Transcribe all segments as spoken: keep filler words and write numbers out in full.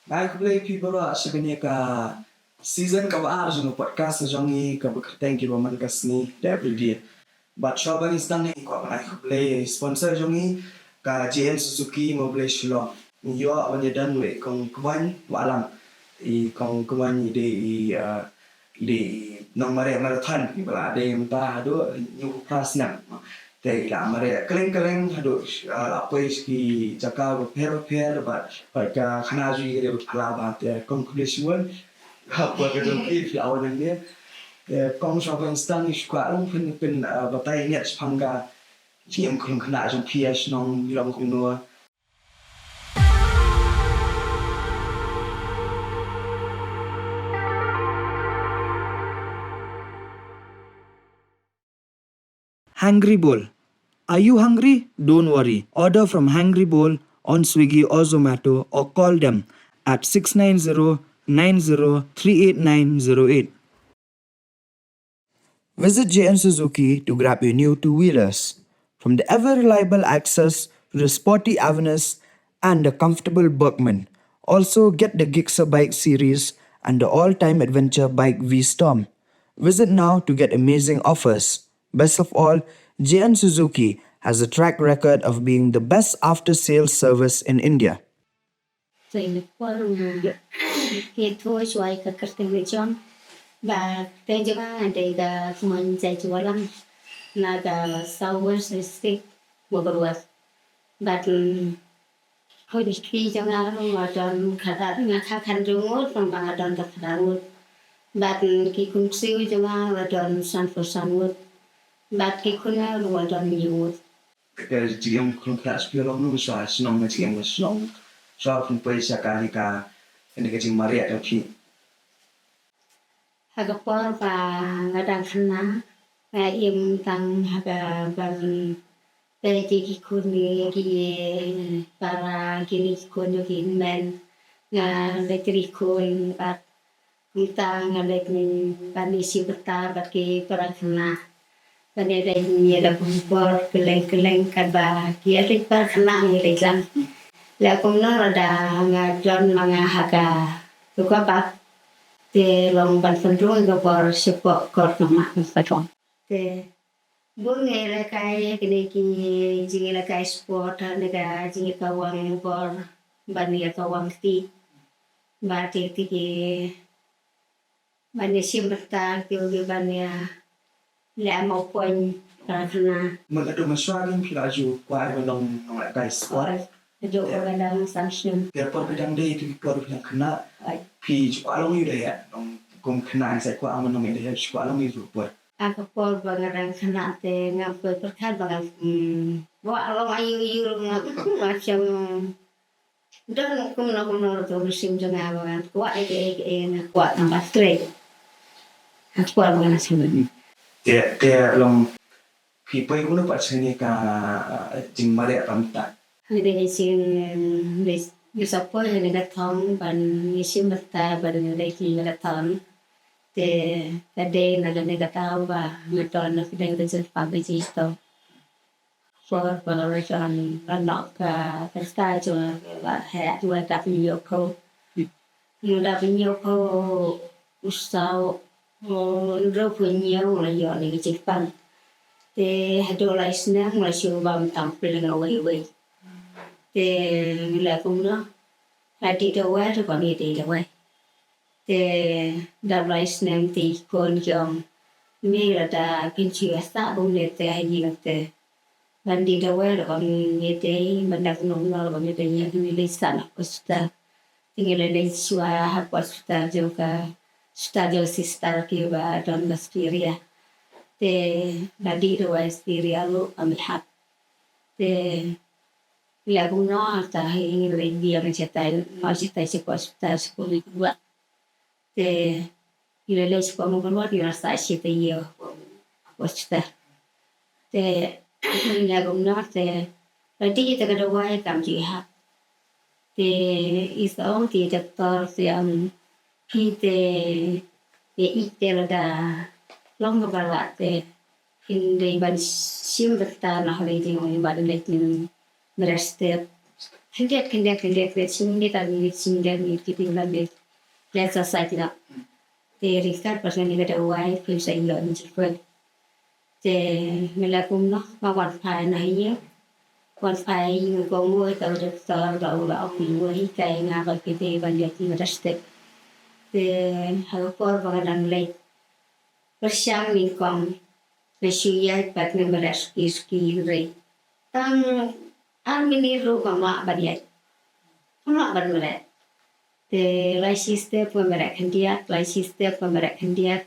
Ai khublei phi baroh sha kane ka season kaba ar jong ka podcast jong ngi kaba kyrteng Kiba Man Ka Sngi da Everyday. Bad shuwa ban sdang ngi kwah ban ai khublei sponsor jong ngi ka J N Suzuki Mobley Shillong. Ngi ïoh ban ïadon bad i Kong Kmaiñ Wahlang. I Kong Kmaiñ i dei i, uh, i dei i nongmareh marathon iba la dei mynta haduh hynñiewphew phra snem. Te i la mareh kylleng kylleng haduh, uh, la poi sha ki jaka bapher bapher bad, bad ka khana jong i ka dei ba phylla bha. Te Kong khublei shibun. Hapoh ka jong phi phi la wan hangne. Te Kong shuwa ban sdang ngi shu kwah long phin phin, uh, batai ngiat shaphang ka jingim khyllung khynnah jong phi ha shnong i long kumno. Hungry Bowl. Are you hungry? Don't worry. Order from Hungry Bowl on Swiggy or Zomato or call them at six nine zero nine zero three eight nine zero eight. Visit J N Suzuki to grab your new two-wheelers. From the ever-reliable Access to the sporty Avenis and the comfortable Bergman. Also, get the Gixxer bike series and the all-time adventure bike V-Storm. Visit now to get amazing offers. Best of all, J N Suzuki has a track record of being the best after-sales service in India. Te ïa ka por, mm, ki thoh shuwa ïa ka kyrteng ka jong. Ba kyrteng jong nga dei ka Kmaiñ Jaiñtia Wahlang na ka South West District, Mawkyrwat. Bad, mm, hoi ki jong nga ruh nga don khatar, nga kha khatar ngut, tang ba nga don ka khatar ngut. Bad, mm, ki khun ksiew jong nga nga don sanphew san ngut. Bad ki khun nga ruh nga don hynñiew ngut. Ka jingim khlem khlad shuh ïa long nong shuwa shnong, ka jingim ka shnong. Shuwa phin poi sha kane ka, kane ka jingmareh ka phi. Ha ka por ba nga dang khynnah, nga im tang ha ka ban peit ïa ki khun ki para, kine ki khun ki hynmen. Nga leit ri khun bad Mynta nga leit ban ïashim bynta bad ki para khynnah. Ban ïadei ïa la kum por kylleng kylleng katba ki ïa leit para khynnah ngi leit lang. La kumno lada nga don ma nga ha ka tu ka bak. Te long ban pynrung ïa ka bor shapoh kor khynnah. Te bun ngi lehkai ïa kine ki jingïalehkai sport ha kane ka jingïakawang bor ban ïakawang kti. Ba te kti ki ban ïashim bynta ki ban ïa leh mawpoiñ para khynnah. Mynta mynshwa kin phi la ju kwah ban long nonglehkai sport. Oi, ka jong ka dang san snem. Te por ka dang dei tu por phi dang khynnah. Oi. Phi ju kwah long ïa u dei ïa nong kum khynnah sa kwah ban long ïa u dei ïa ju kwah long ïa u por. Ha ka por ba nga dang khynnah te ngam poi pyrkhat ba ngan, mm, kwah long aiu aiu ruh ngam, ngam shym don kumno kumno ruh ka mynsiem jong nga ba ngan kwah ïa kaei kaei, nga kwah tang ba trei. Ha ka por ba nga dang khynnah. Te, te long phi poi kumno pat sha kane ka jingmareh ba mynta? Nga dei ka jing, dei, dei sa poi ha kane ka thong ban ïashim bynta ban ïaleh ki marathon. Te ka dei na kane ka daw ba nga don na pdeng ka jingpang ka jingstad. Por ba nga la jan ban noh ka, ka stad jong nga ba heh, nga dap hynñiewphew. Nga dap hynñiewphew u saw, u hynriewphew hynñiew nga la ïoh ïa ka jingpang. Te haduh lai snem nga la shu bam tam pdeng awei awei. Te nga la kumno, la dih dawai te ba ngi dih dawai. Te dap lai snem te ki khun ki ong, me lada phin shu ïasah bun ne te ha ïing te. Ban dih dawai ruh ba ngi dei, ban da kumno kumno ruh ba ngi dei, ngi leit sah na hospital. Te ngi la leit shuwa ha hospital jong ka, hospital jong sister kiba don Australia. Te la dih dawai Australia ruh kam hap. Te la kumno ta hi ngi la leit biang shatai, ma shatai sha hospital sha Mawkyrwat. Te ngi la leit sha Mawkyrwat ngi la sah shi taïew ha hospital. Te la kumno te la dih te ka dawai kam ju hap. Te i sa ong te i doktor te ong phi te, te i te lada long kaba lah te phin dei ban shim bynta na holiday, ban leit mynstep. Khyndiat, khyndiat, khyndiat, khyndiat, shi minit ar minit, shi minit ar minit, ki pynlong de. Leh exercise noh. Te ryngkat pat ngan ïa ka dawai, phin sa ïoh ïa ka jingkoit. Te nga la kumno, nga wan phai na ïing. Wan phai ïing, nga kohnguh ïa u doktor, ba u la ong ïa nga, hikai nga ba phi dei ban ïa ki mada step. Te ha ka por ba nga dang leit, pyrshang nyngkong, nga shu ïaid pat nga mada suki suki hynrei tang ar minit ruh ngam lah ban ïaid. Ngam lah ban mada. Te lai shi step nga mada khyndiat, lai shi step nga mada khyndiat,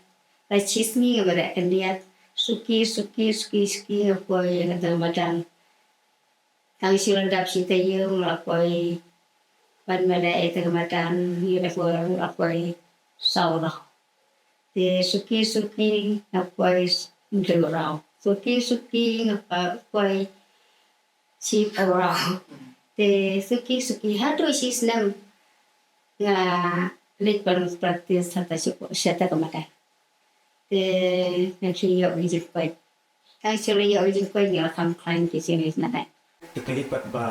lai shi sngi nga mada khyndiat. Suki, suki, suki, suki nga poi ïa kata ka madan. Tang shu la dap shi taïew nga la poi ban mada ïa kata ka madan, ïa kata ka madan nga la poi saw round. Te suki suki nga poi hynriew round. Suki suki nga pa-, poi shiphew round. Te suki suki haduh shi snem nga leit ban practice ha kata shi, sha kata ka madan. Te nga shu ïoh ïa ka jingkoit. Tang shu la ïoh ïa ka jingkoit nga la kham khlaiñ ki jingkoit na ka. Te kali pat ba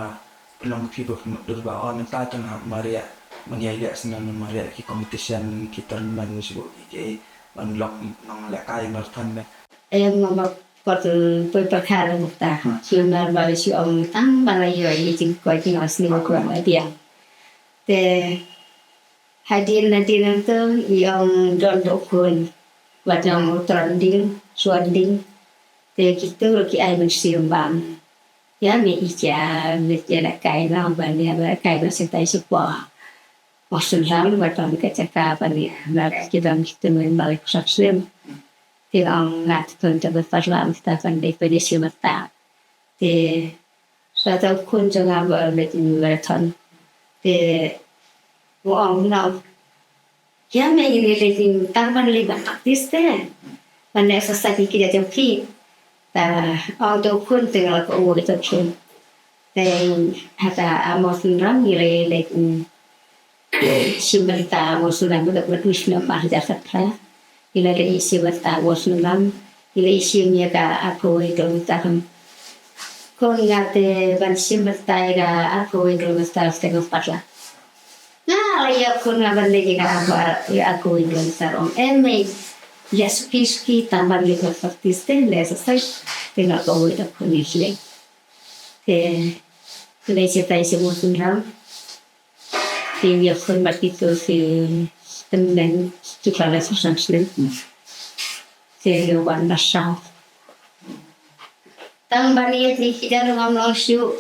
pynlong phi ba pynlong dur ba, oh, mynta tang ha mariah, ban ïa ïa snem mariah ki competition, ki tournament, shu ki ban long nonglehkai marathon ne. Em, nga ba kot poi pyrkhat mynta. Shu mar ba shu ong tang ba la ïoh ïa ka jingkoit nga sngew ba biang. Te hadien, hadien nangta i ong don da u khun. Wat ong u Tronding, Suanding. Te kito ruh ki ai mynsiem bam. Ïa me i ja, me ja lehkai noh ban ïa lehkai noh sha tai sha poi. Mawsynram, wat ong ka jaka ban ïa, na ki dang kito me ba leh kusap slim. Te ong nga te tun te ba parlam kita ban dei pynïasoh mynta. Te sa ta u khun jong nga ba leh marathon. Te u ong noh, ïa me ngin ïa leit tang ban leit ban practice te ban exercise ïa ki jait jong phi. Ta ong ta u khun te nga la kohnguh ïa ta u khun. Te hata ha Mawsynram ngi la ïa leit, mm, shi bynta ha Mawsynram, ba dap ba dap shi bynta ha Mawsynram. Ngi la leit shi bynta ha Mawsynram, ngi la ïa shim ïa ka arphew wei kilometer. Khun nga te ban shim bynta ïa ka arphew wei kilometer te ngam pat lah. Nga la ïa khun nga ban leit ïa ka arphew, ïa arphew wei kilometer, ong em mei. Ïa suki suki tang ban leit ban practice te leh exercise te nga kohnguh ïa ta u khun ïa leit. Te leit sha tai sha Mawsynram. Te ïa khun bad kito ki tymmen, tu ka la shu san slim. Te ïa wan ba saw. Tang ban ïa ki ki jar ngam long shuh.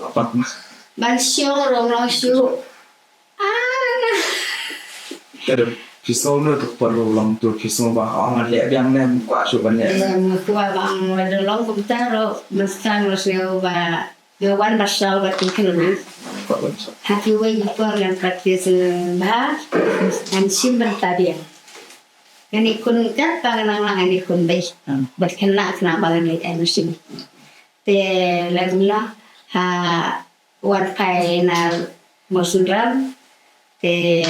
Ban shuh ngam long shuh. Ah. Te da phi sngew ne tu por long tu phi sngew ba ong leh biang ne kwah shuh ban leh. Em, kwah ba ong leh long kumta ruh, mynta ruh sngew ba Nga wan ba saw bad ki khun. Ha kiwei ki por ngan practice bha, ngan shim bynta biang. Ngan ïakhun katba ngan nang ngan ïakhun beit. Bad khynnah khynnah ba ngan leit ai mynsiem. Te lada kumno ha wan phai na Mawsynram. Te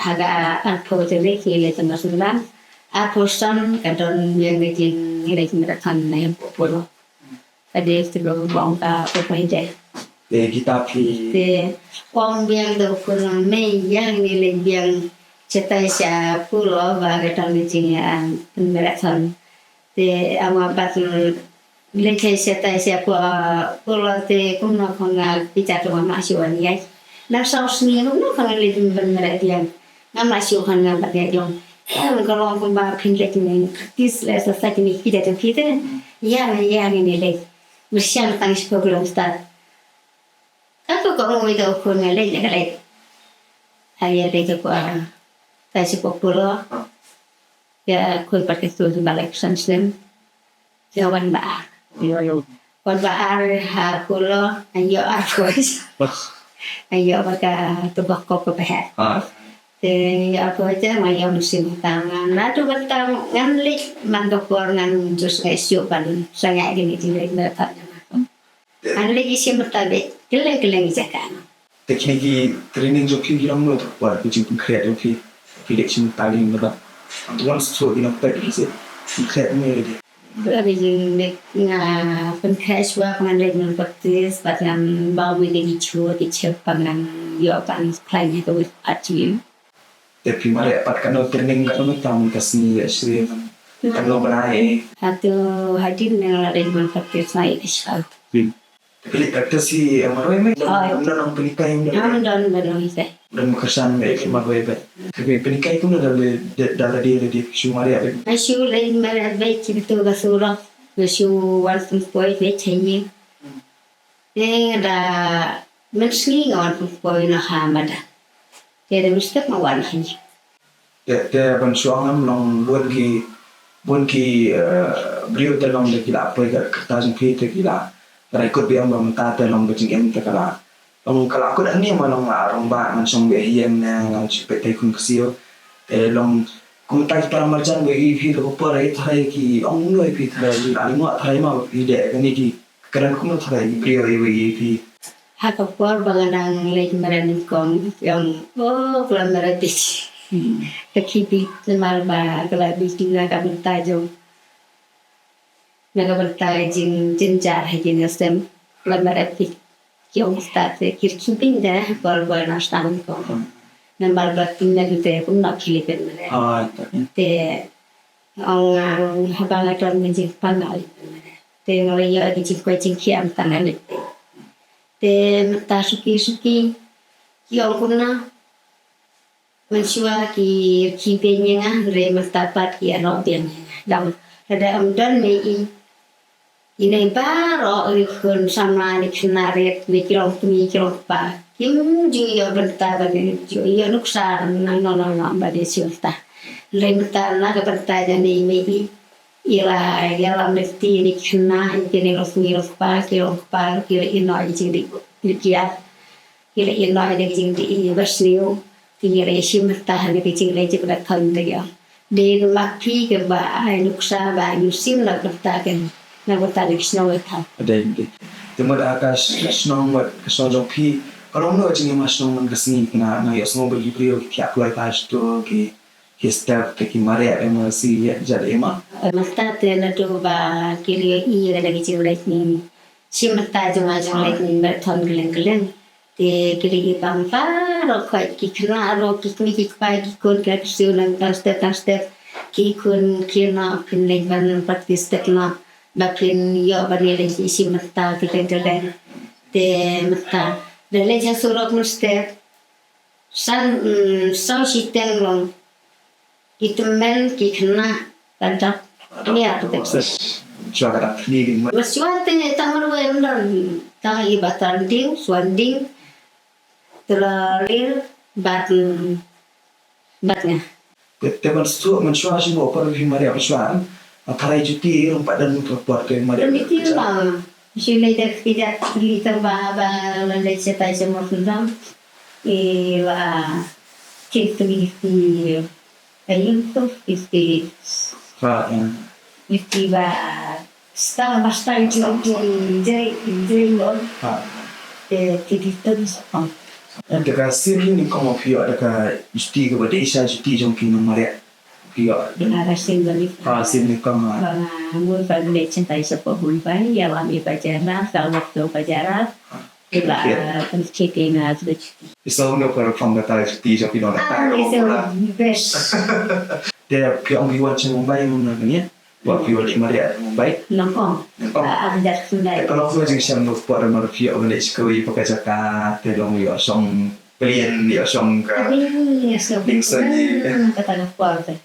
ha ka arphew tarik ngi leit Mawsynram. Arphew san ka don biang ka jing ngi leit marathon na Polo. Ka dei te ba ong ka Upper Hill. Te kita phi. Te ong biang da u khun, mei ïa ngi leit biang shatai sha Polo ba ka dang leit jingïa marathon. Te ong ba pat leit shatai sha Polo, Polo te kumno kumno phi ta kumno ma shu wan ïa. Na saw sngi kumno kumno leit ban marathon. Ngam lah shuh khan ngam pat ïa jong. Em, ka long kumba phin leh kine practice leh exercise kine ki da jong ki te. Ïa, ïa kine leh. Mynsiem tang shiphew kilometer. Ka ko ko ngoi da u khun nga leh, nga leh. Ha ïa leh ka ko, ah, ka shi popular. Ïa khun pat ka tu ba leh san snem. Ïa wan ba ar. Ïa, ïa. Wan ba ar ha Polo, nga ïoh arphew. Nga ïoh bad ka tubok kop ka pahek. Ah. Te nga ïoh arphew te nga ïoh mynsiem tang ngan na tu ba tang ngan leit man ka por ngan just ngai shuh ban sangeh kine ki leit marathon. Ngan leit ïa shim bynta beit, kylleng kylleng ki jaka. Te kine ki training jong phi ki long kumno, wat ki jingpynkhreh jong phi, phi leit shim bynta ki marathon. Te wan shuh ki nongpeit ki jingpynkhreh kumno ïa ki. Ka dei jingmut nga pynkhreh shuwa ba ngan leit ban practice bad ngan baw ïa ki jhur ki jhep ba ngan ïoh ban khlaiñ ha ka wit art jong ngi. Te phi mareh pat katno training, katno mynta mynta sngi ïa shrine? Katno bnai? Hato hadien ngan leit ban practice na ïa ki shuwa. Phi leit practice hi marwei me? Hooid. Ym don nong pynhikai, ym don? Ym don, ym don nong hikai. Don kyrshan me ki marwei beit. Te phi pynhikai kumno da lade, da lade, lade shu mareh beit? Nga shu leit mareh beit kito ka surok. Nga shu wan pynpoi beit ha ïing. Te da mynsngi nga wan pynpoi noh ha madan. Te da mynstep nga wan ha ïing. Te, te ban shu ong em, long bun ki, bun ki, eh, briew te long da ki la poi ka kyrta jong phi te ki la rai kut biang ba mynta te long ba jingim te ka la. Long ka la kut ani ma long la rangbah ngan shong beit ha ïing ne ngan shu peit tai khun ksiew. Te long kumta ki para marjan ba ïohi phi da ka por ïa tharai ki ong kumno ïa phi tharai la lyngngoh tharai ma ba phi dei kane ki Kren kumno tharai ki briew ïa phi? Ha ka por ba nga dang leit mareh nyngkong, ki ong, "Oh, ka la mareh beit." Ka khih beit namar ba ka la beit na ka bynta jong, na ka bynta jing, jingjynjar ha ki nongshong snem, ka la mareh beit. Ki ong stad te ki khih beit da ha ka por ba nga dang sdang nyngkong. Namar ba ki ong te kumno ki leh mareh. Ah, te. Te ong haba nga don ka jingpang nga leit mareh. Te nga la ïoh ka jingkoit jingkhiah mynta nga leit. Te mynta suki suki ki ong kumno. Mynshuwa ki khih beiñ ïa nga hynrei mynta pat ki ïaroh biang ïa nga. Dang lada ym don me i, ine baroh ki khun samla ne khynnah rit ne ki long kmie ki long kpa kim ju ïoh bynta ba ne ju ïoh nuksa nang nong nong nong ba ne shu ta. Hynrei mynta na ka bynta jong ne i me i, i la ïalam lynti ne ki khynnah, i kine long kmie long kpa, ki long kpa ki la ïehnoh ïa ka jingdih kiad. Ki la ïehnoh ïa ka jingdih basniew, ki la ïashim bynta ha ka jingleit jingpyrkhat ka jong ki. Dei namar phi kaba ai nuksa ba ai mynsiem na ka bynta ka, na ka bynta ka shnong ka thaw. Dei, dei. Te mut ha ka shnong, mut ka shnong jong phi, ka long noh ka jingim ha shnong man ka sngi, nga, nga ïohsngew ba ki briew ki thiah kloi ba shu ki, ki step te ki mareh, em, si ïa jat em. Mynta te naduh ba ki la ïohi ïa ka jingleit jingim. Shi mynta jong nga jong leit jingim marathon kylleng kylleng. Te ki la ïa bang baroh khoit ki khynnah ruh, ki kmie ki kpa ki khun ki la kyrsiew nang tang step tang step. Ki khun ki noh kin leit ban practice step noh. Ba kin ïoh ban ïaleit shi mynta kylleng kylleng. Te mynta da leit ha surok mynstep. San, mm, saw shiteng long. Ki tymmen ki khynnah ka dap nia ka dap. Shuwa ka dap ni ding ma. Ba shuwa te tang marwei ym don, tang i ba tang ding, shuwa ding. Te la lir bad, mm, bad nga. Te, te ban shuwa, man shuwa shuwa por phi mareh ba shuwa. Tharai juti i long pat don ka por te mareh. Juti ma. Shu leit da ki jait ki tang ba, ba la leit shatai sha Mawryndong. I la kit ki, ki, ka YouTube, ki, ki. Ha, ya. Ki ba stang ba stang ki, ki, jai, jai mo. Ha. Ki, ki, ki, ki. Te ka sien hi nyngkong ma phi ïoh da ka juti kaba dei sha juti jong ki nongmareh. Ïa. Nga ka sien ba ni. Ah, sien ni kong, ah. Ba nga mut ba leit sha tai sha pdeng Mumbai, ïa lam i ba jara, ka wok to ba jara. Ïa ba pynkhih ïa nga tu. Iso nga per phong da tai shuti jong phi nong da tai. Ah, iso best. Te phi ong phi wan sha Mumbai, Mumbai ni. Wa phi wan leit mareh Mumbai. Nyngkong. Nyngkong. Ah, am jar sundai. Te ka long shuh jingshem noh por mar phi wan leit sha kawei pat ka jaka, te long ïoh shong Pynlong ïa shong ka. Pynlong ïa shong. Pynlong shong ïa. Hmm, kata ka por te.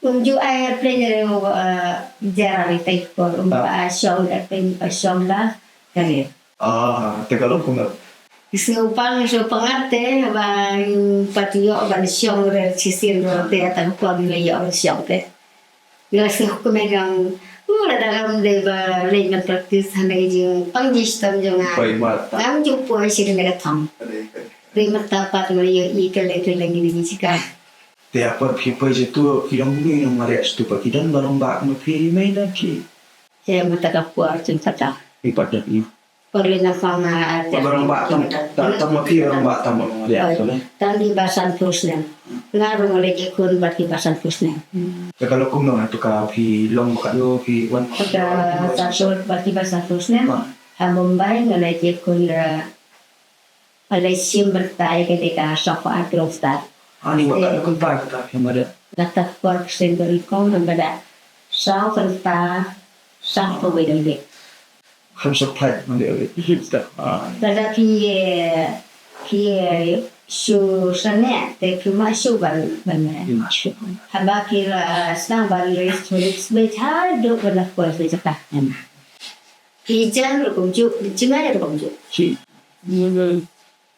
Um ju ai airplane re, uh, jara ri tai por. Um ba shong airplane ba shong ba. Kali. Ah, te ka long kumno? Sngewbang sngewbang te ba, um, pat ïoh ban shong re shisien ro te kata ka por ïoh ban shong te. Nga sngewkmen ong, uh, lada ngam dei ba leit ban practice ha kane ka jingpang jingshitom jong nga. Poi mat. Ngam ju poi shisien ka thong. Ade, ade. Dei mynta pat nga ïohi kylleng kylleng ïa kine ki jaka. Te ha por phi poi sha tu, phi long kumno ïa nongmareh sha tu pat, ki don baroh ba ma phi mei na ki. Te mynta ka por jong kata. Phi pat don ïa. Pyrshah na pang na arja. Barang ba tam, tam, tam ma phi barang ba tam ma dia tu ne. Tam ki ba sanphew snem. Nga ruh nga leit ïakhun bad ki ba sanphew snem. Ka ka lokum no tu ka phi long ka no phi wan. Ka sanphew bad ki ba sanphew snem. Ha Mumbai nga leit ïakhun da, nga leit shim bynta ïa ka dei ka shop at Globestar. Ani wa ka lokum ba ka phi ma dia. Kata ka por ka seng ka ri kong nang bada. Saw kynta, saw kawei dang dei. Kham shop tight ma dei. Kita. Ah. Lada phi, phi shu sangeh, te phi ma shu ban, ban. Phi ma shu. Haba phi la sdang ban raise to next stage, ha duk ban la koi stage ka. Phi jan rukom ju, jingai rukom ju. Shi.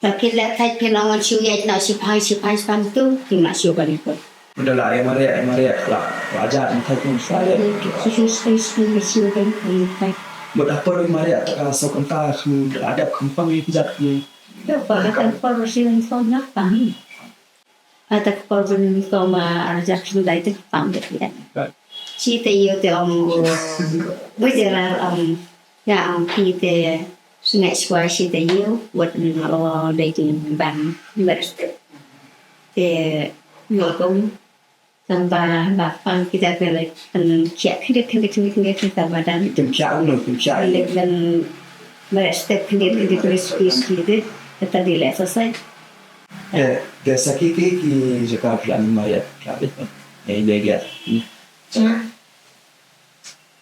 Ba phi leh thait phi nang wan shu ïaid na shiphang, shiphang, shiphang tu, phi ma shu ban ikut. Udah lah, ïa mareh, ïa mareh, lah. Wajar, ïa thait phi sa leh. Shu, shu, shu, shu, shu, shu, shu, shu, shu. Mut apa ïa mareh, tak ka sok kynta, shu, adap kempang, ïa pijat, ïa. Ïa, apa, kata por shu, shu, shu, shu. Ata ka por ban kum, ah, arja ka shu dei te ka pang de, ya. Right. Shi te ïew te ong, bu jera ong, ya ong ki te sngewsih shi te ïew, wat ni ong dei te ban, ban. Te ïew kum, tang ba, ba pang kita te leh, kan kiak, kiak, kiak, kiak, kiak, kiak, kiak, ba dan. Kim kiak ong, kim kiak. Leh ban, ba step kiak, kiak, kiak, kiak, kiak, kiak, kata di leh selesai. Eh, biasa ki, ki, ki jaka phi ani ma ïa, phi ani. Eh, dia, dia. Hmm.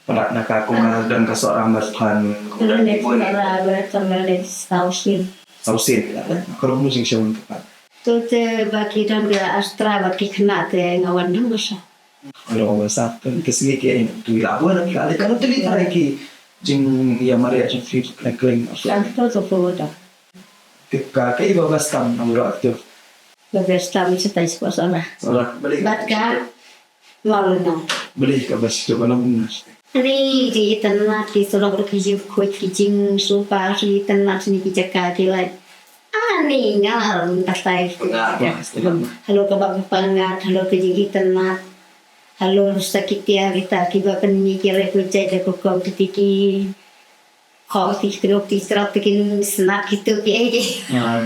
Palat na ka kong ka don ka soh rambat phan. Kong don ni pun. Soh rambat phan, soh rambat phan. Soh sin. Ka rong musik siapa tu kan. Tu te ba ki don ka Astra ba ki kena te nga wan dang basa. Alo basa. Tu, tu sini ke tu la buat lagi kali. Kalau tu li try ki jing ïa mareh jing fit na kling. Kan tu tu tu tu. Ka, ka iba ba stam nang rak tu. Ba ba stam sa tai sa sala. Sala, balik. Bat ka, mau nang. Balik ka ba stam nang. Ani, ki itynnad, ki surok, ki jingkhuid, ki jingsuba, ki itynnad, ki jaka, ki lai. Ani, nga rum ta tai. Halo ka ba pyngat, halo ka jingitynnad. Halo sa ki tiar kita, ki ba pynmih, ki lai pynjai, da ko kom, ki tiki. Khong ti kdok ti trok ti kin snap kitu ki ei ki. Ah,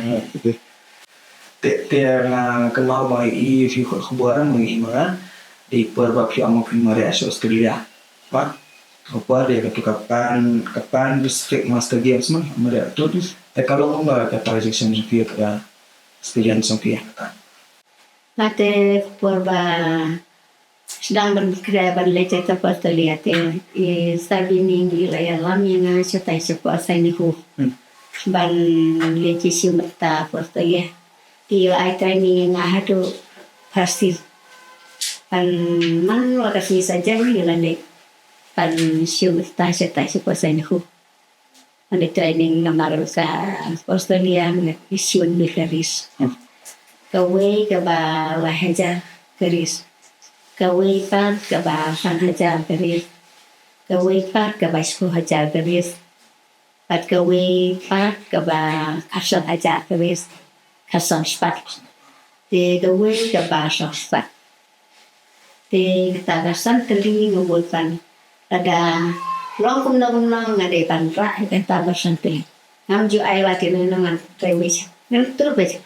te, te nga kynmaw ba i phi khot khubor ma i ma. Dei por ba phi ong phi mareh sha Australia. Ba khubor dei ka tu ka Pan, ka Pan Pacific Master Games ma mareh tu. Te ka long ba ka transaction phi ka experience phi ka. Nga te por ba sdang ban khreh ban leit sha Australia te, i Sabini i la ïalam ïa nga shatai shapoh Sainehu. Hmm. Ban leit sha Sumatra Australia. Te i la ai training ïa nga haduh Farsi. Ban man la ka sngi sajan i la leit ban Sumatra shatai shapoh Sainehu. Nga training namar ka Australia nga issue ni ka risk. Kawei kaba lai hajar ka risk. Kawei pat kaba san hajar ka risk. Kawei pat kaba shiphew hajar ka risk. Pat kawei pat kaba khatsan hajar ka risk. Khatsan spah. Te kawei kaba san spah. Te kata ka san tylli nga bud ban. Lada long kumno kumno nga dei ban rah ïa kata ka san tylli. Ngam ju ai la te nang ngan trai wei. Ngan tur wei.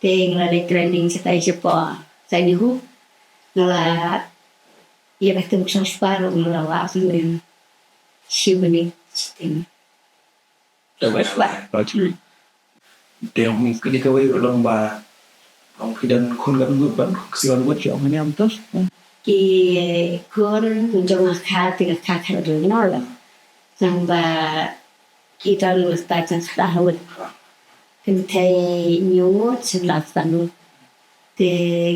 Te nga la dei training shatai shapoh Sainehu. Nga la ïa ka tum san spah ruh nga la wah sngewbha. Shi minit shiteng. Te wei ba, ba chi. Te ong kane kawei ruh long ba, ong ki don khun ka ngut ban, ksiew ngut ki ong ne am tos. Ki khun jong nga kha te ka kha kha ruh no la. Nang ba ki don ngut ta jang kha hawit. Kynthei hynñiew ngut, sngewbha san ngut. Te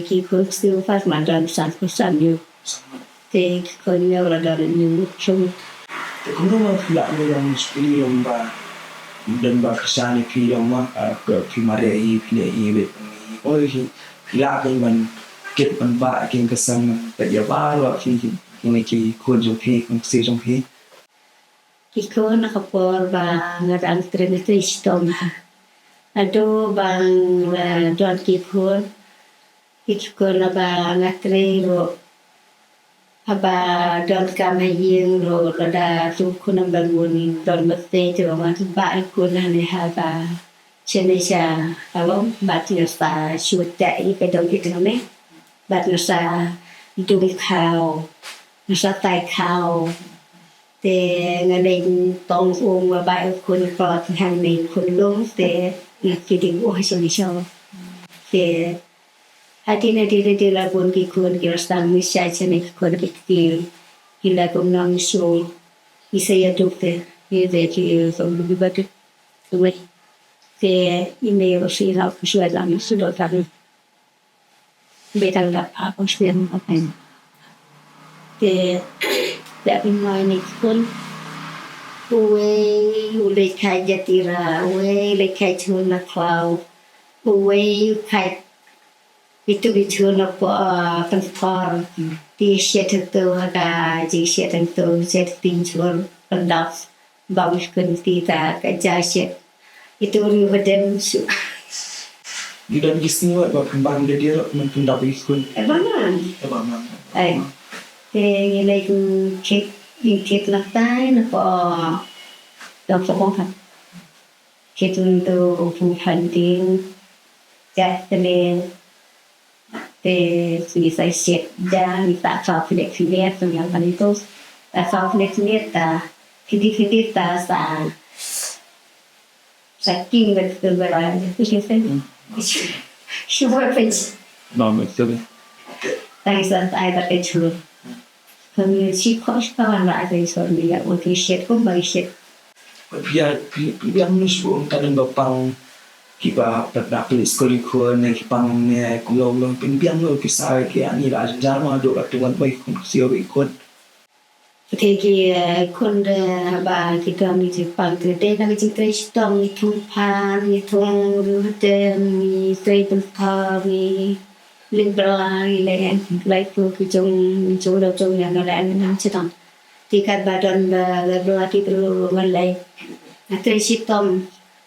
ki khun ksiew pat ma don san khun san hynñiew. Te ki khun hynñiew la don hynñiew ngut. Te kumno ma phi lah ïa skul ïa ba don ba kyrshan ïa phi ïa ma, ah, ka phi mareh ïa phi leh ïa bad phi. Oi phi, phi lah ban kit ban bah ïa ki kyrshan, te ïa ba la phi, kine ki khun jong phi, khun ksiew jong phi. Ki khun ha ka por ba nga dang trei, nga trei shitom ha. Naduh ba nga don ki khun, ki khun haba nga trei ruh Haba donkam ha ïing ruh lada tu khun ym don bun, don bad te te ba ngan ba i khun hangne haba shane sha ka long bad nga sa shu teh ïa ka dong ki teng ne bad nga sa dung khaw, nga sa tai khaw. Te nga leit tong um ba ba i khun kot hangne khun long te nga ki ding uh shane sha. Te Hadien hadien hadien la bun ki khun ki la sdang mih shai shane ki khun ki kti. Ki la kum nang shu. Ki sa ïa duk te. Ki de ki song ki ba duk. Te i mei ruh shu ïa la shu ïa la shu la ta. Be dang la pa ko shu ïa la. Te da i mei ni ki khun. Uwei u leit khai jatira, uwei leit khai chun na khlaw. Uwei u khai Itu ki chun na po, ah, pynthor. Ti shet hangto ha ka jingshet hangto, shet tin chun pyndap. Bam kun ti ta ka ja shet. Itu ri badan shu. Ngi don ki sngi wat ba pynbang da dia rot men pyndap i kun. Eh, bang man. Eh, bang man. Eh. Te ngi leit kit, ngi kit na tai na po. Na po kan. Kit ntu pu phan ding. Ja tene. Te shu sa shet ja, ngi sa sa phlek phlek, shu ïa phan ito. Sa sa phlek phlek ta, phlek phlek ta sa. Sa king bet tu bera, shu sa. Shu buat pen. Tang sa sa ai ta ke chulu. Kami si kos kawan la ai ta isor ni ya, uti shet kum bai shet. Pynbiang, pynbiang nus bu ong kadang ba pang kiba pat da pli skul i khun ne ki pang ne kum long long pynbiang lo ki sa ki ani la jar ma do ka tuan bai khun sio i khun. Te ki, eh, khun de ba ki kam ni ji pang te de na ki jingtrei shitom ni thung phan ni thung ru te ni trei pynthor ni lim bra ni le lai ku ki jong ni jong lo jong ya na le ni nang shitom. Ti kat ba don ba la bra ki perlu ngan lai. Nga trei shitom.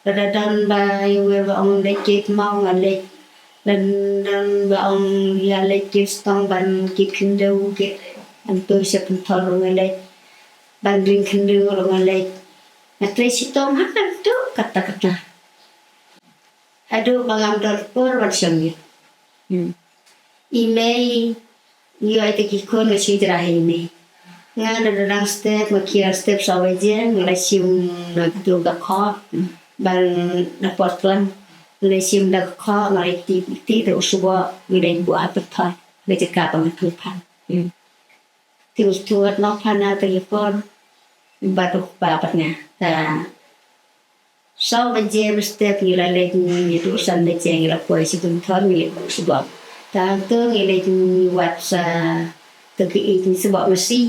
Lada don ba ïa wer ba ong leit kit maw nga leit. Lada don ba ong ïa leit kit stong ban kit khyndew kit. Ngan tu sha pynthor ruh nga leit. Ban ring khyndew ruh nga leit. Nga trei shitom ha ka tu kata kata. Haduh ba ngam don por ban shong ïa. Hmm. I mei, ïoh ïa ki khun nga shu ïa ïa i mei. Nga da dang step, nga kiar step saw baje, nga la shim na tu ka kho, ban na por tlang. Nga la shim da ka kho, nga la ti, ti da u subo, nga la buh ha pynthor, nga jaka ba nga tu phan. Hmm. Ti u tuat no phan na ta ki por, ba tu ba pat nga. Ta Saw baje ba step ngi la leit ngi, ngi tu san baje ngi la poi sha pynthor ngi leit buh sboh. Tang tu ngi leit ngi wad sa tu ki ïeit ngi sboh masi.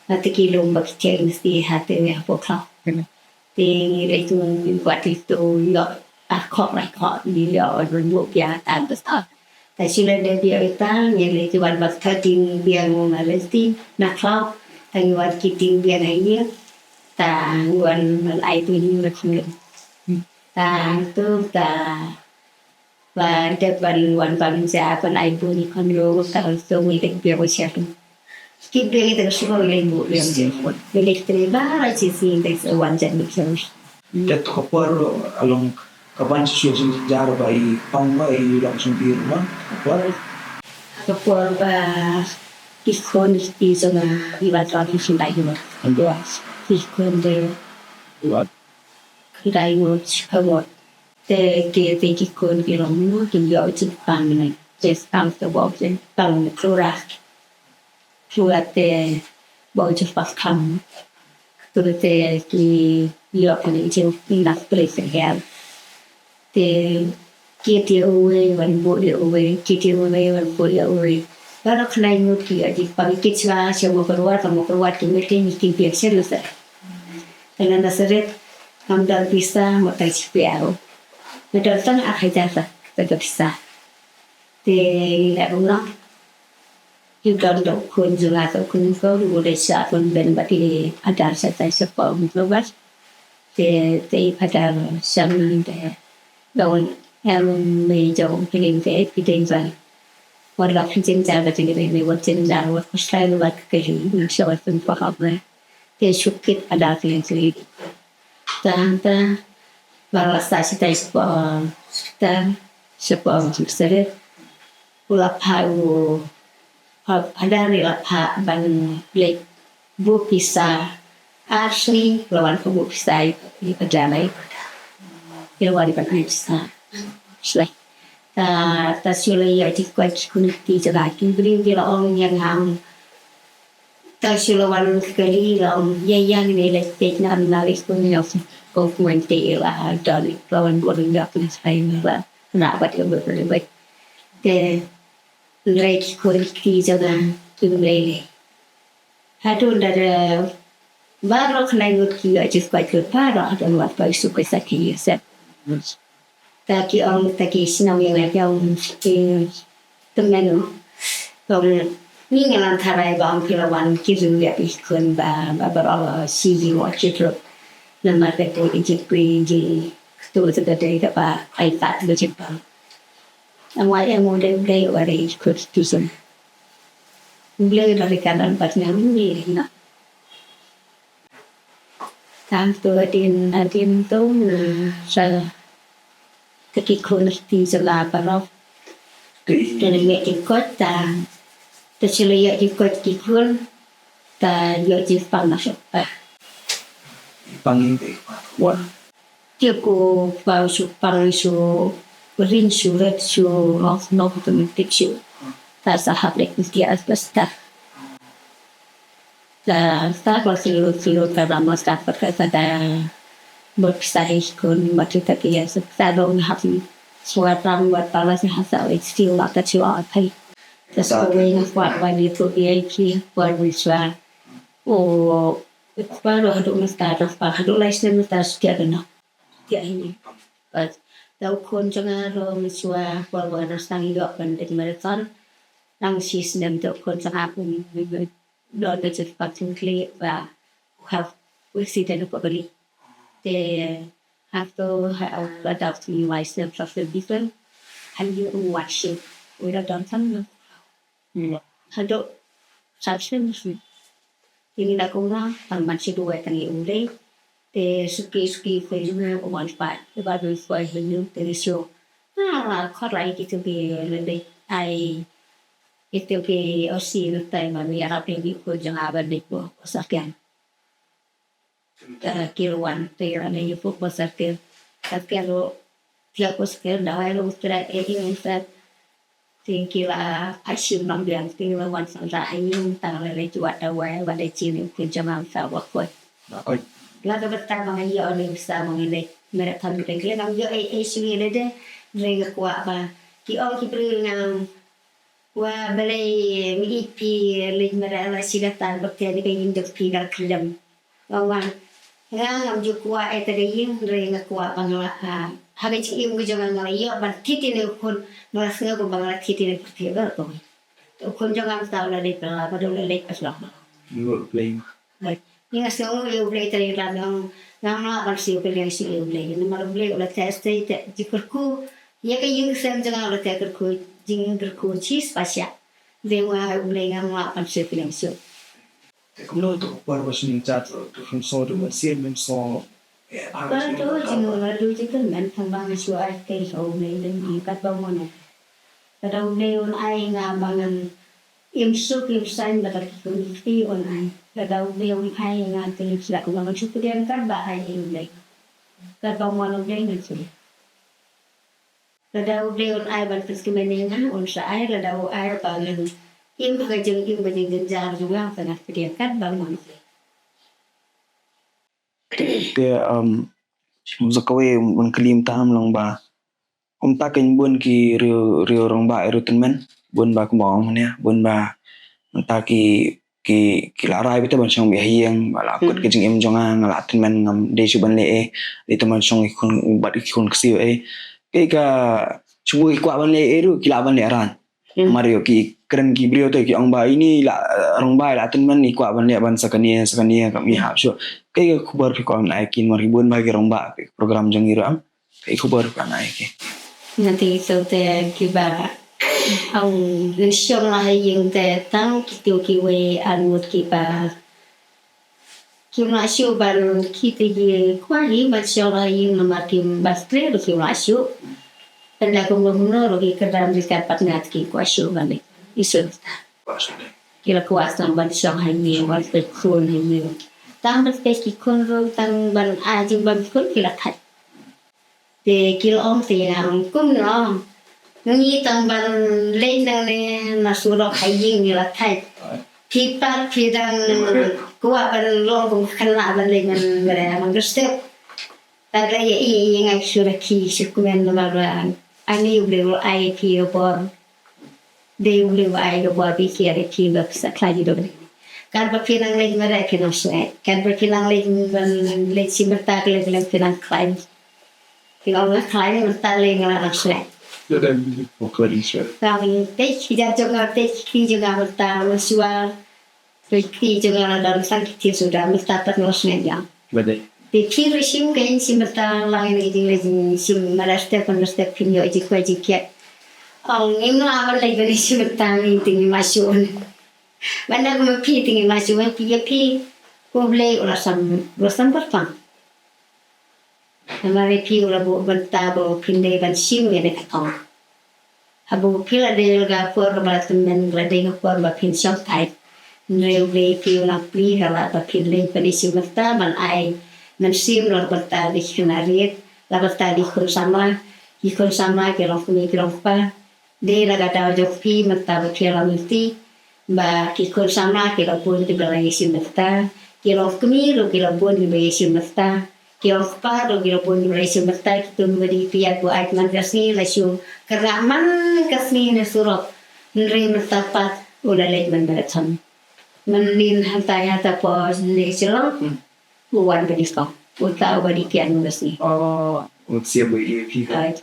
Ha tu ki lum ba ki cheng masi ha tu ngi hapoh khlaw. Te ngi leit ngi wad ïa tu ïoh ar khok lai khok ngi ïoh wan buh pia tang tu sa. Ta shu leit dei biang ita, ngi leit ki wan bad ka ding biang nga leit ti, na khlaw, ta ngi wan ki ding biang ha ïing, ta ngi wan ban ai tu ïing na khun. Ta tu ta, ba dep ban wan ban ja, ban ai tu ni khun lo, ta tu ngi leit biang wa sha tu. Ki biang ita ka shu ngi leit bu biang. Ngi leit tre ba ra chi si ngi leit wan jan ni khun. Te to ka por along ka ban shu shu jar ba i pang ba i long shu dir ma ka por. Ka por ba i khun i jong nga i ba tong i shu dai ma. Dua i khun de. Dua i dai ma ka por. Te ke te ki khun ki long ma ki yo chi pang ne. Te tang te bo te tang ne klura. Shuwa te ba u jingpang kham. Shuwa te ki ïoh ka jingpang place again. Te kit ïa uwei wan buh ïa uwei, kit ïa uwei wan buh ïa uwei. Baroh khnai ngut ki ïoh jingpang, kit shuwa sha Mawkyrwat, ka Mawkyrwat ki meeting ki biang sha Nasareth. Ka Nasareth ngam don pisa, ngam don shi piaw. Nga don tang ar hajar ta, ta ka pisa. Te ngi la rung noh. Ngi don da u khun jong nga, u khun jong u dei sha khun ben bad i Adar sha tai sha pom jong u bad. Te te i Adar sha mi te. Don em me jong u kling te i dei ba. Wat la pynjynjar da jingïadei, wat jynjar, wat pynshai, wat kylli, sha wat pynpaw hap ne. Te shu kit ada kylli kylli. Te hangta ba la sah shatai shapoh, shatai shapoh, shatai. U la phah u, ha, hadien la phah ban leit buh pisa. Ar sngi la wan ka buh pisa ïa ka jana ïa ka da. Ïa wan ban ai pisa. Shlei. Ta, ta shu la ïa dikoit ki khun ki jana ki briew ki la ong ïa nga. Ta shu la wan kali la ong ïa ïa ngi leit peit na na leit peit na. Ko kumne te la don la wan buh ïa ka sai la. Na ba te buh buh. Te leit ki khun ki jana ki leit. Haduh da de baroh khlaiñ ngut ki ïoh jingkwah jingkyrpad, haduh wat poi suk poi sa ki ïoh set. Ta ki ong, ta ki shnong ïa nga ki ong ki tymmen. Tang ngi nga la tharai ba ong ki la wan ki ju ïa ki khun ba, ba baroh shi ji wat ki truh. Namar ka te ki jingkyrpad jingkyrpad tu tu ka dei kaba ai tat ka jingpang. Ang wai em u dei u dei u dei kut tu sun. Blei ba ri kanan pat nang ni na. Tang tu adin adin tu sa. Te ki khun ti sa la parok. Te ne ngi ti kot ta. Te sila ïa ti kot ki khun. Ta ïa ti pang na sa. Pang ni. Wan. Te ko pau shu pang shu rin shu ret shu ngok ngok tu mesti shu. Ta sa hap lek mesti as basta. Ta ta ko silu silu ta ba mas ta pa ta ta ba pisa hi kun ba tu ta ki ya sa ta dong hap ni. Suat ram ba ta la sa ha sa lek stil ba ta shu a thai. Ta sa ko wei na kuat ba ni tu ki ai ki kuat wei sua. O kuat lo hadu mas ta ta pa hadu lai snem ta stia dana. Tiah hi. Bad da u khun jong nga ruh mynshuwa por ba nga dang sdang ïoh ban dei marathon. Nang shi snem da u khun jong nga pun don da jingpang jingkhlaiñ ba u have accident u ka bali. Te hangto ha u la dap ni wai snem sa snem bisan. Han ïoh u wai snem. U la don sang. Haduh sa snem bisan. Te ngi da kumno, tang ban shu duwai tang ïa U Blei. Te suki suki phi jong nga u wan pat. Te ba dei phi hynñiew te ngi shu. Ah, khot lai kito ki lei lei. Ai kito ki O C lei tai ma ngi ïarap ïa ki khun jong nga ban leit buh sakiang. Ki la wan te ïa lei ïa buh sakiang. Sakiang ruh pia buh sakiang dawai ruh u trai e i ngi sat. Te ki la ai shim nong biang te la wan sa da ai ïa tang la lei juat dawai ba lei chin ïa u khun jong nga sa wa khoi. Wa khoi. La ka bynta ba nga ïoh lei sa ba nga lei. Mera tham te ki la ngam ïoh ai ai shim ïa lei de. Lei nga kwah ba ki ong ki briew ngam. Wa balei mi i phi leit mara la shi la tan ba te ni ka ïing jong phi la khlem. Nga wan nga ngam ju kwah ïa ta ka ïing hynrei nga kwah ba nga la ha ka jingim ka jong nga nga la ïoh ban thied ïa u khun ba nga la sngew ba nga la thied ïa u khun ba u khun jong nga mynta u la leit ba la ba u la leit ba shlok. Ngi nga sngew ïa U Blei tang ïa la nong ngam lah ban siew pynlong siew ïa U Blei namar U Blei u la test te jingkyrkhu ïa ka ïing ka sem jong nga u la test kyrkhu jingkyrkhu shi spah shah. Dei wa U Blei ngam lah ban siew pynlong siew. Te kumno to por ba shin chat to from so to siew men so. Ba to jingla du jingkyrmen tang ba nga shu ai te U Blei dei kat ba mo. Lada U Blei un ai nga ba ngan im suk im saiñ bad ki khun ki kti un ai. Lada U Blei un ai nga te sla u ngan shu pdiang kat ba ai ïa U Blei. Kat ba mon U Blei ngan shu. Lada U Blei un ai ban pynkmen ïa nga un sa ai, lada u ai ba ngan im ha ka jingim ba jingjynjar jong nga te ngan pdiang kat ba mon U Blei. Te um, sa kawei ban kylli mynta long ba kumta kein bun ki riew riew rangbah riew tymmen bun ba kumba ong mynne bun ba mynta ki ki ki la rai beit ban shong beit ha ïing ba la kut ki jingim jong nga nga la tymmen ngam dei shuh ban leh ei dei tang ban shong ki khun bad ki khun ksiew ei. Ki ka shu ki kwah ban leh ei ruh ki lah ban leh ran. Mar ïoh ki kren ki briew te ki ong ba ini la rangbah la tymmen i kwah ban leh ban sa kane sa kane kam i hap shuh. Ki ka khubor ki kwah ban ai ki mar ki bun ba ki rangbah ki program jong i ruh am. Ki khubor ka nai ki. Nga te ito te kiba Ong ngan shong la ha ïing te tang kito kiwei ar ngut kiba kim lah shuh ban, kito ki kwah hi ban shong la ha ïing namar kim, ba sdang ruh kim lah shuh. Tang da kumno kumno ruh ki kyrdan ryngkat bad nga te ki kwah shuh ban leit. Isur. Ki la kwah tang ban shong ha ïing, ban peit khun ha ïing. Tang ban peit ki khun ruh, tang ban ai jingban khun ki la thait. Te ki la ong te ïa nga, kumno ngi tang ban leit nangne na surok ha ïing ngi la thait. Phi pat phi dang kwah ban long kum khynnah ban leit man, ban leit man ka step. Tang da ïa i, ïa nga shu rakhe shu kmen namar ba ani U Blei u la ai ïa phi ka bor. Dei U Blei uba ai ka bor ba phi ïa phi ba sa khlaiñ ïa U Blei. Katba phi nang leit mareh phi nang sngew. Katba phi nang leit ban leit shim bynta kylleng kylleng phi nang khlaiñ. Phi ong nga khlaiñ mynta lei nga la nang sngew. Tang te ki jar jong nga te ki jong nga mynta mynshuwa. Te ki jong nga la don sang ki te suda mynta pat nga la sngew ïa. Te phi ruh shim kein shim bynta lang ïa ki jingleit shim mareh step mareh step phin ïoh jingkwah jingkiad. Ong ngim lah ban leit ban shim bynta ngi te ngim lah shuh. Ban da kumba phi te ngim lah shuh, phi ïa phi U Blei u la sam, u la sam kyrpang. Namar ïa phi u la buh bynta ba phin dei ban shim ïa kane ka thong. Haba phi la dei la ka por kaba la tymmen, la dei ka por ba phin shong thait. Hynrei U Blei ïa phi u la plie ha la ba phin leit ban ïashim bynta ban ai mynsiem na bynta ki khynnah rit, la bynta ki khun samla, ki khun samla ki long kmie ki long kpa. Dei na ka daw jong phi mynta ba phi la lynti ba ki khun samla ki la bun kiba la ïashim bynta, ki long kmie ruh ki la bun kiba ïashim bynta, ki long kpa ruh ki la bun kiba la ïashim bynta, kito kiba dei phi ïa buaid man ka sngi la shu kyrngah man ka sngi na surok. Hynrei mynta pat u la leit man marathon. Mynnin hangta ïa ta pos ne Shillong. U wan ba dei kong. Uta uba dei kiad man ka sngi. Oh, u sia bu ïa phi. Ai.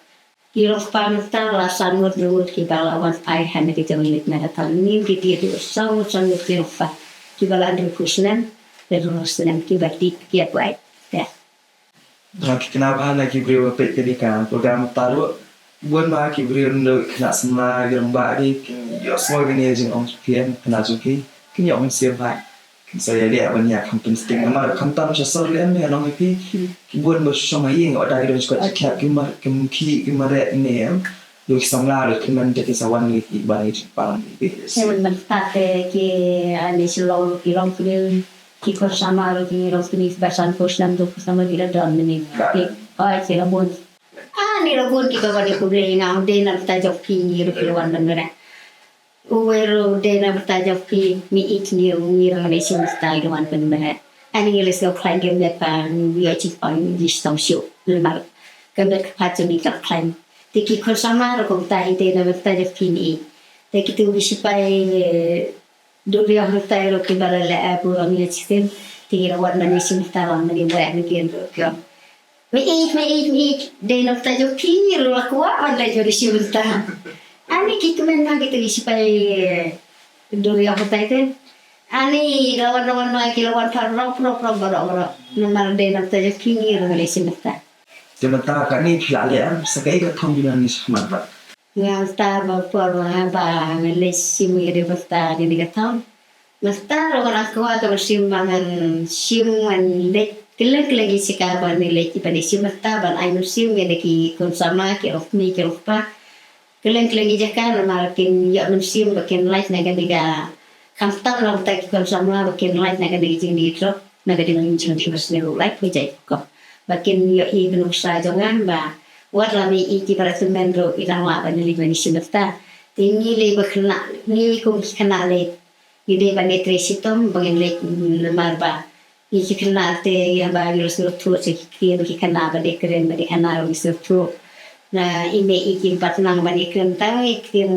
Ki long kpa mynta la san ngut ngut kiba la wan phai ha kane ka jingïaleit marathon. Ngim, ki dei ruh saw ngut saw ngut ki long kpa kiba la hynriewphew snem, hynriewphew snem kiba dei kiad wai. Te. Nga ki kynmaw ba na ki briew ba peit kane ka program mynta ruh, bun ba ki briew ruh khynnah samla ki rangbah ki, ki ïohsngew kane ka jingong jong phi, kane jong phi, ki ïoh mynsiem ba Sa ïa dei ban ïa kham pynsting namar khamtam sha sor lem ïa nong ïa phi. Ki bun ba shong ha ïing, o da ki don shkot ki khap, ki mar, ki mkhih, ki mareh ne em. Ruh ki samla ruh ki man te ki sa wan ïa ki ban ïa ki pang ïa phi. Te mynta te ki, ah, ne Shillong ki long kmie, ki khun samla ruh ki long kmie ba san phew snem, dua phew snem ruh ki la don mynne. Ki, oi, ki la bun. Ah, ngi la bun kiba wan ïa U Blei, nga ong dei na bynta jong phi ngi ruh ki la wan ban mareh. Uwei ruh dei na bynta jong phi, ngi ïeit ngi ruh ngi ruh ngi shim bynta ngi wan ban mareh. Ani ngi la sngewkhlaiñ, ngi met ba ngi ïoh jingpang, ngi shitom shuh namar ka met ka phad jong ngi ka la khlaiñ. Te ki khun samla ruh kumta, i dei na bynta jong phi ngi ïeit. Te kito ki sipai, eh, duriaw hangtai ruh kiba la leh, eh, burom ïa shisien. Te ngi la wan ban ïashim bynta, wan ban ïa mareh, ngi ruh ki ong. Me ïeit, me ïeit, me ïeit, dei na bynta jong phi ruh la kwah ban leit ban ïashim bynta. Ani ki kmen ha kito ki sipai, eh, duriaw hangtai te. Ani la wan, la wan, la wan, ki la wan paralok, paralok, paralok, baroh, baroh. Namar dei na bynta jong phi ngi ruh ngi la ïashim bynta. Te mynta kane phi la leh em, sa kaei ka thong phi nang ïashim bynta? Nga mynta ba por ba nga leit shim ïa kane ka thong. Mynta ruh nga kwah ka mynsiem ba ngan shim, ngan leit kylleng kylleng ki jaka ba ngi leit, ban ïashim bynta, ban ai mynsiem ïa ki khun samla, ki long kmie ki long kpa. Kylleng kylleng ki jaka namar kin ïoh mynsiem ba kin lait na kane ka, khamtam na bynta ki khun samla ba kin lait na kane ka jingdie drok, na kane ka jingdie drok, lait ba jait ko. Ba kin ïoh i ka nuksa jong nga ba wat la me i kiba la tymmen ruh i dang lah ban leit ban ïashim bynta. Te ngi lei ba khynnah, ngi kum ki khynnah lei. Ngi dei ban ïatrei shitom ba ngin leit, namar ba ngi ki khynnah te ïa ba ngi la sngewthuh sha ki ktien ki khynnah ba dei kren ba dei khynnah ruh ngi sngewthuh. Na i mei i kim pat nang ban ïakren tang i ktien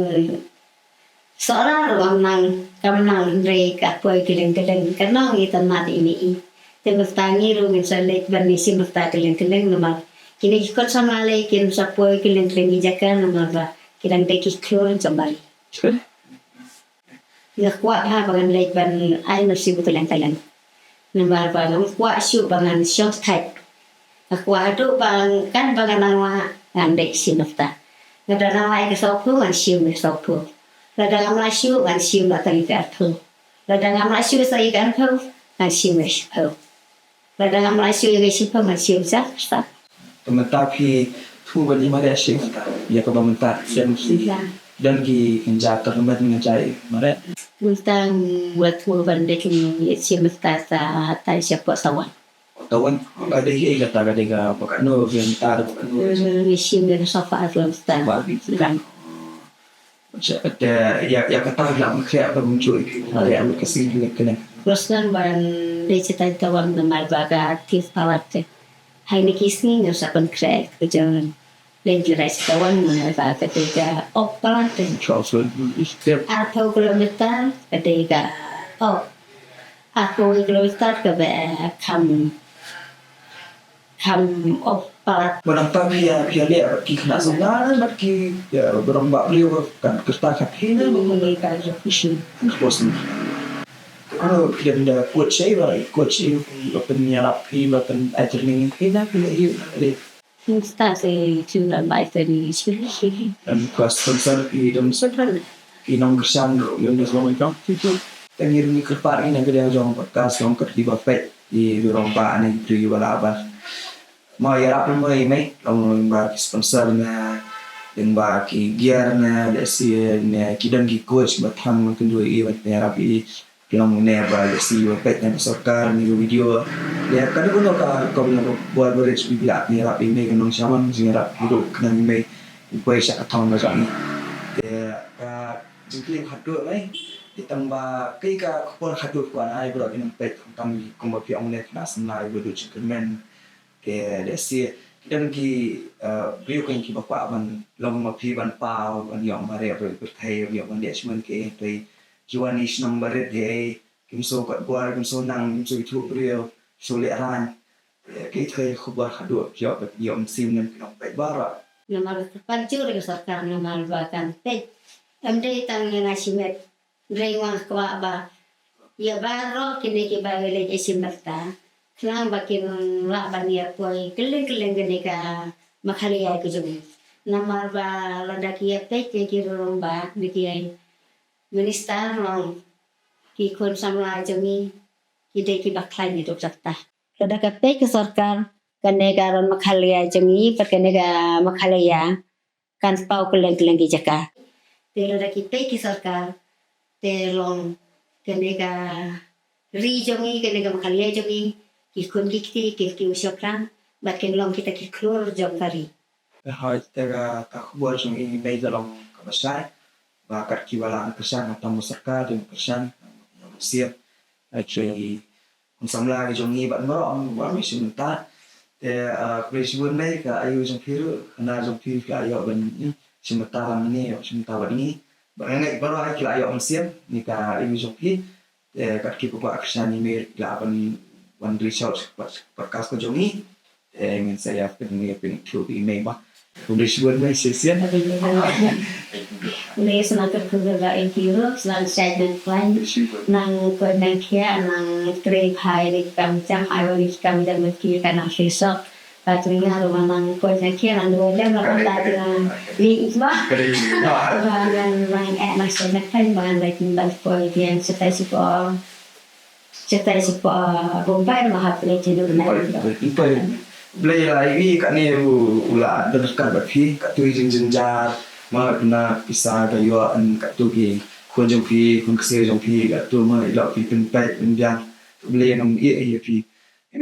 Sohra ruh kam nang, kam nang, hynrei ka poi kylleng kylleng, ka nang itynnad i mei i. Te mynta ngi ruh ngin sa leit ban ïashim bynta kylleng kylleng namar kine ki khun samla lei kin sa poi kylleng kylleng ki jaka namar ba ki dang dei ki khlur jong bari. Nga kwah bha ba ngan leit ban ai mynsiem kylleng kylleng. Namar ba ngam kwah shuh ba ngan shong thait. Nga kwah haduh ba ngan, kan ba ngan nang wah ngan leit shim bynta. Lada ngam lah ïa ka sawphew, ngan shim ïa ka sawphew. Lada ngam lah shuh, ngan shim la tang ïa ka arphew. Lada ngam lah shuh sa ïa ka arphew, ngan shim ïa ka shiphew. Lada ngam lah shuh ïa ka shiphew, ngan shim sa sa. Te mynta phi thuh ban ïa mareh shisha mynta, ïa kaba mynta shisha. Ïa. Don ki kynja tyrmet, kynja ïa mareh. Mynta nga thuh ban leit ïa shisha mynta sa, tai shapoh Tawan. Tawan, ka dei kaei kata, ka dei kaba katno kilometer, ba katno? Hmm, ïa shisha mynta sa, ba kilometer. Ba kilometer. Te ïa, ïa kata la mynta ka bynta, ïa ka shisha kane. Khlem ban leit shatai Tawan namar ba ka artist palat te. Hai, ïa ki sngi nga sa pynkhreh ka jong leit shatai Tawan namar ba ka dei ka, oh, palat te. Arphew kilometer ka dei ka, oh, arphew kilometer kaba kham kham, oh, palat. Ba nangta phi ïa, phi ïa leh bad ki khynnah samla, bad ki, ïa, ba rangbah briew, kan kyrta ka phi ne? Ni ka education. Education. Ano phi dang da coach ei, ba coach ei ba pynïarap phi, ba pyn-ai training phi, na phi ïa, ïa. Mynta sa phi dang bai training phi. Em, ka sponsor phi, dang sponsor phi nongkyrshan ruh, ïa, ngi sngewbha ïa ka. Te ngi ruh ngi kyrpad ïa na ka liang jong podcast jong ka, kiba peit, ïa, ïa rangbah ne ki briew ba lah ban, mo, ïarap lem ïa mei, long lyngba ki sponsor ne, lyngba ki gear ne, lehse ne ki don ki coach ba thang kynduh ïa, ban ïarap ïa, long ne ba lehse ba peit na ka sorkar ne ka video. Ïa, kano kano ka, ka bor ba rit, ba lah ban ïarap ïa mei, ka nong shaman, ïarap ruh khnang ïa mei poi sha ka thong ka jong ngi. Te ka jingkylli khatduh mei, te tang ba kaei ka khubor khatduh kwah ai baroh ki nongpeit, tang kumba phi ong ne, khynnah samla ba duh jingkyrmen. Te lehse ki don ki, eh, briew kein kiba kwah ban long ma phi, ban paw, ban ïoh mareh baroh ki pyrthei, ban ïoh ban leh shibun ki, te ki wan ïa shnong barit, te kim sngewkot bor, kim sngewtynnat, kim sngewthuh briew, sngewlehrain. Te kaei ka khubor khatduh phi ïoh, phi ïoh mynsiem na ki nongpeit baroh? Namar ka pynjur ka sorkar namar ba kan peit. Em dei tang ïa nga shimet. Hynrei nga kwah ba ïa baroh kine kiba leit ïa shisha mynta, khnang ba kin lah ban ïa poi kylleng kylleng kane ka Meghalaya ka jong ngi. Namar ba lada ki ïa peit ïa ki rangbah ne ki minister, long ki khun samla jong ngi, ki dei kiba khlaiñ ïa duk jaka. Lada ka peit ka sorkar, kane ka ri Meghalaya jong ngi bad kane ka Meghalaya kan paw kylleng kylleng ki jaka. Te lada ki peit ki sorkar, te long kane ka ri jong ngi, kane ka Meghalaya jong ngi, ki khun ki kti kin kiew shaphrang bad kin long kita ki khlur jong ka ri. Hooid, te ka, ka khubor jong i mei ka long kaba shai, ba kat kiba lah kyrshan, nga tam u sorkar, jong kyrshan, jong siat. Actually, khun samla ki jong ngi bad baroh, baroh shisha mynta. Te, ah, khublei shibun mei, ka aiu jong phi ruh, ka na jong phi ka ïoh ban, hmm, shisha mynta lang ne, shisha mynta bad ngi. Bad nga ngeit baroh ki la ïoh mynsiem na ka aiu jong phi. Te kat kiba kwah kyrshan ïa mei ki lah ban, ban reach out sha podcast ka jong ngi. Te ngin sa ïa pyn, ïa pynthut ïa mei ba. Khublei shibun mei shisien. Khublei, sa nang kyrkhu ba ïa ki ruh, sa nang shait nang khlaiñ, nang koit nang khiah, nang trei bha ïa ki kam jam, ai ba ïa ki kam jam bad ki ka nang shisha. Ba tu nga ruh nang koit nang khiah, nang duwai lem, nang ong ba tu nga ri ba. Ba nang, nang eh nang shait nang khlaiñ, ba nang rai kin ban koit ïa shatai shapoh. Shatai shapoh Bombay, ma hap leit jingdon na. Bombay, Bombay. Blei la ïa i kane u, u la don ryngkat bad phi, katto i jingjynjar, ma kane pisa ka ïoh, katto ki khun jong phi, khun ksiew jong phi, katto ma i la phi pynpait pynbiang. Blei ngam ïa ïa phi.